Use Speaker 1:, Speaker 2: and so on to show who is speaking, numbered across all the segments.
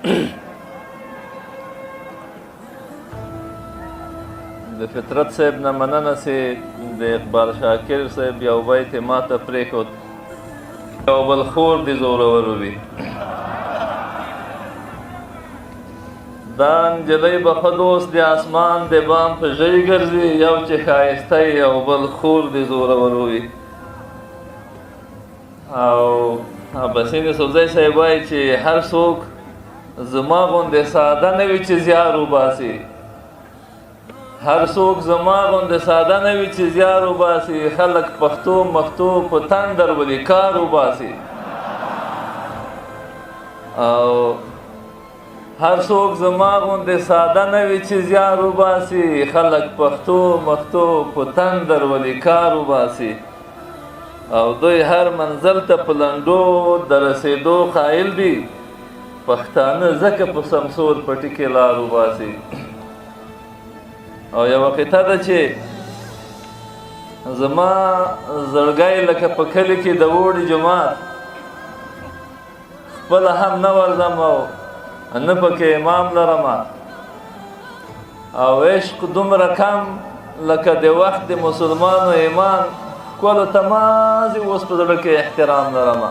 Speaker 1: د فطرت صاحب نه مننه چې د اقبال شاکر صاحب یو بیت یې ماته پرېښود. یو بل خور دې زورور وي. دا نجلۍ به ښه دوست د اسمان د بام په ژۍ ګرځي، یو چې ښایسته یې او بل خور دې زورور وي. او عباسین یوسفزی صاحب وایي چې هر څوک زما غوندې ساده نه وي چې زیار وباسي، هر څوک زما غوندې ساده نه وي چې زیار وباسي، خلک پښتو مښتو په تندر ولي کار وباسي. او هر څوک زما غوندې ساده نه وي چې زیار وباسي، خلک پښتو مښتو په تندر ولي کار وباسي. او دوی هر منزل ته په لنډو د رسېدو قایل دي، پښتانه ځکه په سمسور پټي کې لار وباسي. او یوه قطعه ده چې زما زړګی لکه په کلي کې د اوړي جومات، خپله هم نه ورځم او نه پکې امام لرم، او عشق دومره کم لکه د وخت د مسلمانو ایمان، ښکلو ته مازې اوس په زړه کې احترام لرم.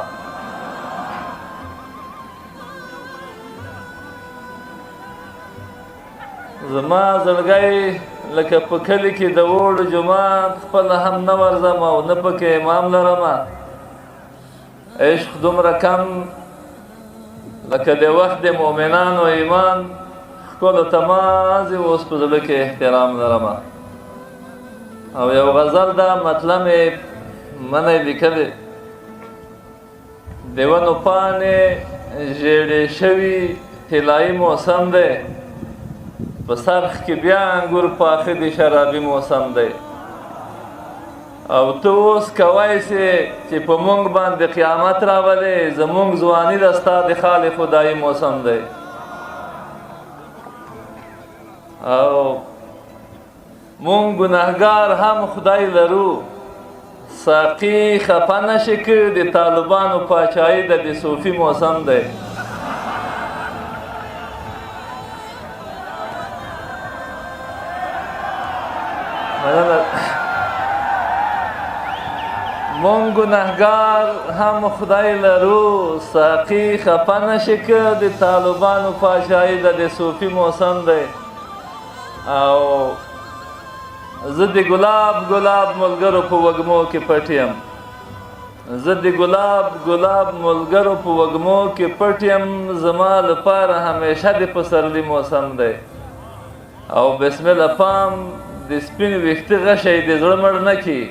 Speaker 1: زما زړګی لکه په کلي کې د اوړو جومات، خپله هم نه ورځم او نه پکې امام لرم، عشق دومره کم لکه د وخت د مؤمنانو ایمان، ښکلو ته مازې اوس په زړه کې احترام لرم. او یو غزل دا مطلب مې منی لیکلی، د ونو پاڼې ژېړې شوي طلایي موسم دی، په څرخ کې بیا انګور پاخه دي شرابي موسم دی. او ته اوس کوای سې چې په مونږ باندې قیامت راولې، زمونږ ځواني ده ستا د خال خدایي موسم دی. او مونږ ګناهګار هم خدای لرو، ساقي خفه نه شي که د طالبانو پاچاهي ده د صوفي موسم دی. مننه. مونږ ګناهګار هم خدای لرو، ساقي خفه نه شي که د طالبانو پاچاهي ده د صوفي موسم دی. او زه د ګلاب ګلاب ملګرو په وږمو کې پټ یم، زه د ګلاب ګلاب ملګرو په وږمو کې پټ یم، زما لپاره همیشه د پسرلي موسم دی. او بسم الله پام د سپین ویښته غشی د زړه مړ نه کي،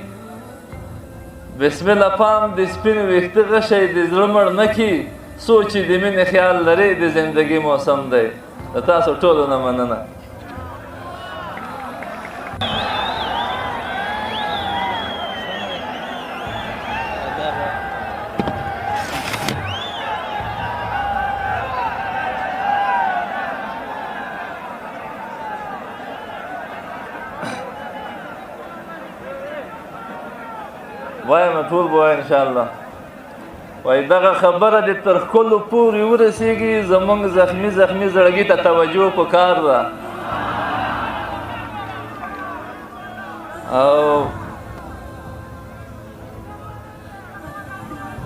Speaker 1: بسم الله پام د سپین ویښته غشی د زړه مړ نه کي، څو چې د مینې خیال لرې د زندګي موسم دی. د تاسو ټولو نه مننه. وایم ټول به وایم انشاءالله. وای دغه خبره دې تر ښکلو پورې ورسېږي، زمونږ زخمي زخمي زړګي ته توجه پکار ده. او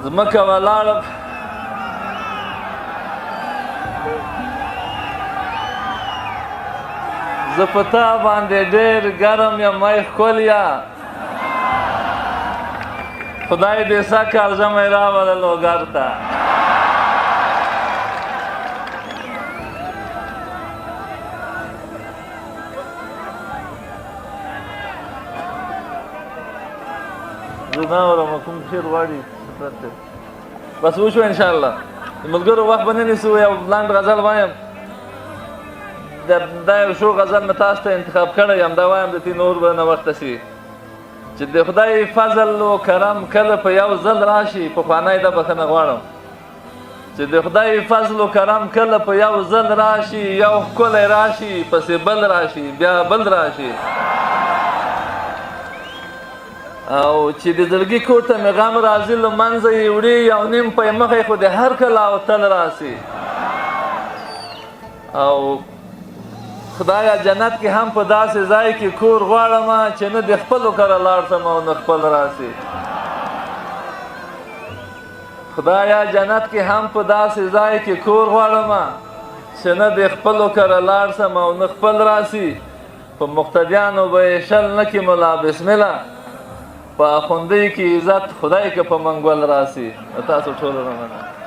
Speaker 1: ځمکه ولاړه زه په تا باندې ډېر ګرم یم ای ښکلیا، خدای دې سږ کال ژمی راوله لوګر ته. زه نه اورم کوم شعر غواړي. بس وشو انشاءالله. د ملګرو وخت به نه نیسو، یو لنډ غزل وایم. دا یو شو غزل مې تاسو ته انتخاب کړی یم، دا وایم د تی نور به نه وخته شي. چې د خدای فضل او کرم کله په یو ځل راشي، پخوانی دا بښنه غواړم، چې د خدای فضل او کرم کله په یو ځل راشي، یو ښکلی راشي پسې بل راشي بیا بل راشي. او چې د زړګي کور ته مې غم راځي له منځه یې وړي، یو نیم پی مخی خو د هر کله او تل راسي. او خدایا جنت کې هم په داسې ځای کې کور غواړم چې نه د خپلو کره لاړ شم او نه خپل راسي. خدایا جنت کې هم په داسې ځای کې کور غواړم چې نه د خپلو کره لاړ شم او نه خپل راسي. په مقتدیانو به یې 20 نه کې ملا بسم الله، په اخوندۍ کې عزت خدای که په منګول راسي. تاسو ټولو نه مننه.